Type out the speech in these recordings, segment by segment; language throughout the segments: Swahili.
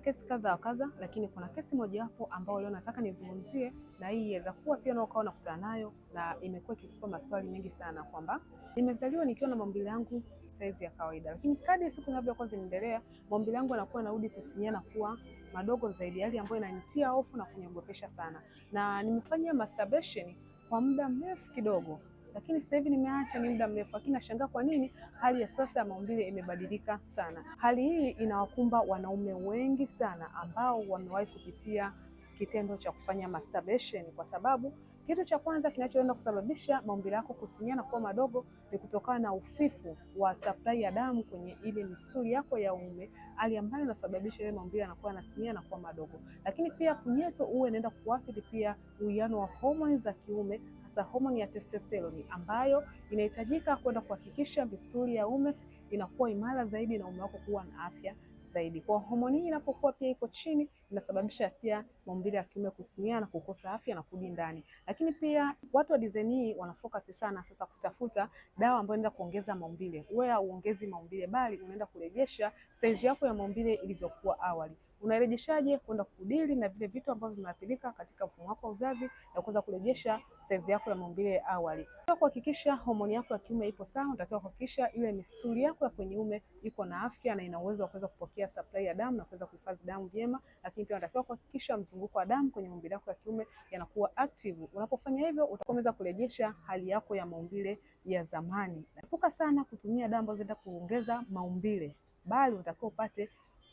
Kesi kadha wa kadha, lakini kuna kesi mojawapo ambayo leo nataka nizungumzie, na hii inaweza kuwa pia na ukawa unakutana nayo na imekuwa ikikupa maswali mengi sana, kwamba nimezaliwa nikiwa na maumbile yangu saizi ya kawaida, lakini kadri siku zinavyokuwa zinaendelea, maumbile yangu yanakuwa yanarudi kusinyaa na kuwa madogo zaidi, hali ambayo inanitia hofu na kuniogopesha sana, na nimefanya masturbation kwa muda mrefu kidogo lakini sasa hivi nimeacha, ni muda mrefu, lakini nashangaa kwa nini hali ya sasa ya maumbile imebadilika sana. Hali hii inawakumba wanaume wengi sana ambao wamewahi kupitia kitendo cha kufanya masturbation, kwa sababu kitu cha kwanza kinachoenda kusababisha maumbile yako kusinyaa na kuwa madogo ni kutokana na ufifu wa supply ya damu kwenye ile misuli yako ya uume, hali ambayo inasababisha ile maumbile yanakuwa yanasinyaa na kuwa madogo. Lakini pia punyeto huwa inaenda kuathiri pia uwiano wa homoni za kiume, hasa homoni ya testosterone ambayo inahitajika kwenda kuhakikisha misuli ya uume inakuwa imara zaidi na uume wako kuwa na afya zaidi. Kwa homoni hii inapokuwa pia iko chini, inasababisha pia maumbile ya kiume kusinyaa na kukosa afya na kurudi ndani. Lakini pia watu wa design hii wanafocus sana sasa kutafuta dawa ambayo inaenda kuongeza maumbile. Wewe hauongezi maumbile, bali unaenda kurejesha saizi yako ya maumbile ilivyokuwa awali. Unarejeshaje? Kwenda kudili na vile vitu ambavyo vinaathirika katika mfumo wako wa uzazi na kuweza kurejesha saizi yako ya maumbile ya awali. Kuhakikisha homoni yako ya kiume ipo sawa, unatakiwa kuhakikisha ile misuli yako ya kwenye ume iko na afya na ina uwezo wa kuweza kupokea supply ya damu na kuweza kuhifadhi damu vyema. Lakini pia unatakiwa kuhakikisha mzunguko wa damu kwenye maumbile yako ya kiume yanakuwa active. Unapofanya hivyo, utakuwa umeweza kurejesha hali yako ya maumbile ya zamani. Epuka sana kutumia dawa ambazo zinaenda kuongeza maumbile, bali unatakiwa upate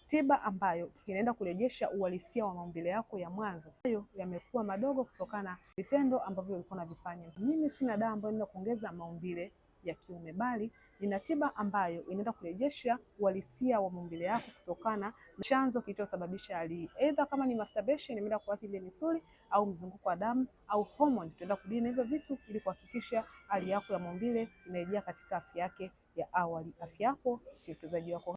tiba ambayo inaenda kurejesha uhalisia wa maumbile yako ya mwanzo. Hayo yamekuwa madogo kutokana na vitendo ambavyo ulikuwa unavifanya. Mimi sina dawa ambayo inaenda kuongeza maumbile ya kiume, bali nina tiba ambayo inaenda kurejesha uhalisia wa maumbile yako kutokana na chanzo kilichosababisha hali hii. Aidha, kama ni masturbation imeenda kuathiri ile misuli au mzunguko wa damu au hormone, tutaenda kudili na hivyo vitu ili kuhakikisha hali yako ya maumbile inarejea katika afya yake ya awali. Afya yako ni uwekezaji wako.